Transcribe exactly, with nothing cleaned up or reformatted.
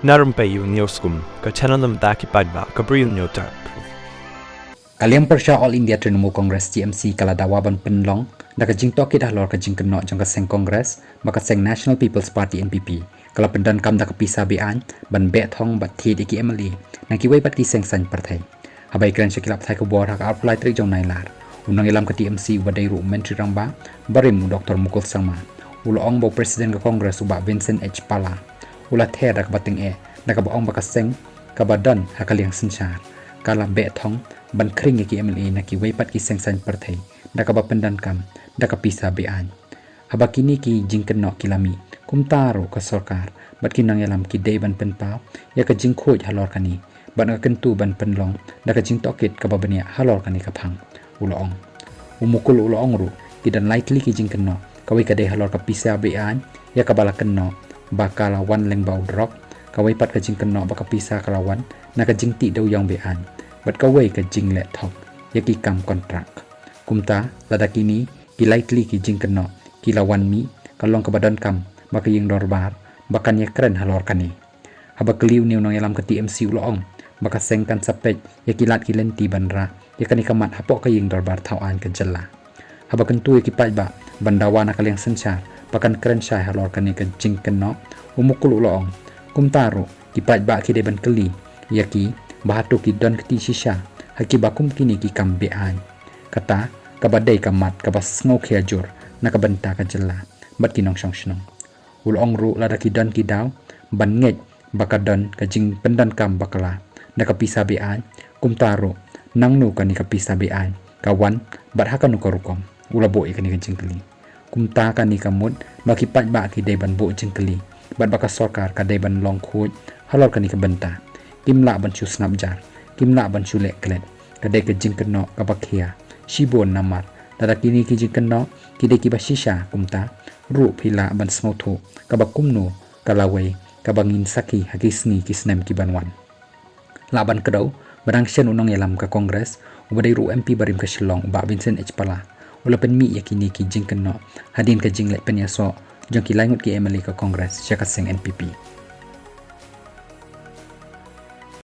Na rympei ïa u News Kum, ka channel na bynta ki paidbah ka Bri u Hynñiewtrep. Ka liang pyrshah All India Trinamool Congress, T M C, ka la dawa ban pynlong da ka jingtohkit halor ka jingkynnoh jong ka seng Congress ba ka seng National People's Party, N P P, ka la pyndonkam da ka pisa be-aiñ ban beh thong bad thied ïa ki M L A na kiwei pat ki seng saiñ pyrthei. Haba ïakren sha ki lad pathai khubor ha ka arphew lai tarik jong u Nailar, u nongïalam ka T M C uba dei ruh u Myntri Rangbah barim, u Doctor Mukul Sangma, u la ong ba u President ka Congress, u Bah Vincent H Pala, u la ther da kaba tyngeh da kaba ong ba ka seng kaba don ha ka liang synshar ka la beh thong ban khring ïa ki M L A na kiwei pat ki seng saiñ pyrthei da kaba pyndonkam da ka pisa be-aiñ. Haba kine ki jingkynnoh ki la mih, kumta ruh ka sorkar bad ki nongïalam ki dei ban pynpaw ïa ka jingkhuid halor kane bad nga kyntu ban pynlong da ka jingtohkit kaba bniah halor kane ka phang, u la ong. U Mukul u la ong ruh, ki don lai tylli ki jingkynnoh, kawei ka dei halor ka pisa be-aiñ ïa kaba la kynnoh ba ka la wan lyngba u drok, kawei pat ka jingkynnoh ba ka pisa ka la wan na ka jingtih dewïong be-aiñ, bad kawei ka jingleh thok ïa ki kam kontrak. Kumta, lada kine ki lai tylli ki jingkynnoh ki la wan mih, ka long kaba donkam ba ka ïing dorbar ba kan ïakren halor kane. Haba kylli, une u nongïalam ka T M C u la ong ba ka seng kan sa peit ïa ki lad ki lynti ban rah ïa kane ka mat hapoh ka ïing dorbar thawaiñ ka jylla. Haba kyntu ïa ki paidbah ban dawa na ka liang synshar ba kan kren shai halor kane ka jingkynnoh, u Mukul u la ong, kumta ruh ki paidbah ki dei ban kylli ïa ki ba hato ki don kti shisha ha kiba kum kine ki kam be-aiñ, kata kaba dei ka mat kaba sngewkhia jur na ka bynta ka jylla bad ki nongshong shnong. U la ong ruh, lada ki don ki daw ban ngeit ba ka don ka jingpyndonkam bakla da ka pisa be-aiñ, kumta ruh nangno kane ka pisa be-aiñ ka wan bad ha kano ka rukom, u la buh ïa kane ka jingkylli. Kumta kane ka mut ba ki paidbah ki dei ban buh jingkylli bad ba ka sorkar ka dei ban long khuid halor kane ka bynta. Kim lah ban shu snap jar, kim lah ban shu leh klet. Ka dei ka jingkynnoh kaba khia shibun namar lada kine ki jingkynnoh ki dei kiba shisha, kumta ruh phi lah ban sngewthuh kaba kumno ka lawei kaba ngin sakhi ha ki sngi ki snem ki ban wan. Lah ban kdew ba dang shen u nongïalam ka Congress uba dei ruh u M P barim ka Shillong, u Bah Vincent H Pala, u la pynmih ïa kine ki jingkynnoh hadien ka jingleit pynïasoh jong ki laingut ki M L A ka Congress sha ka seng N P P.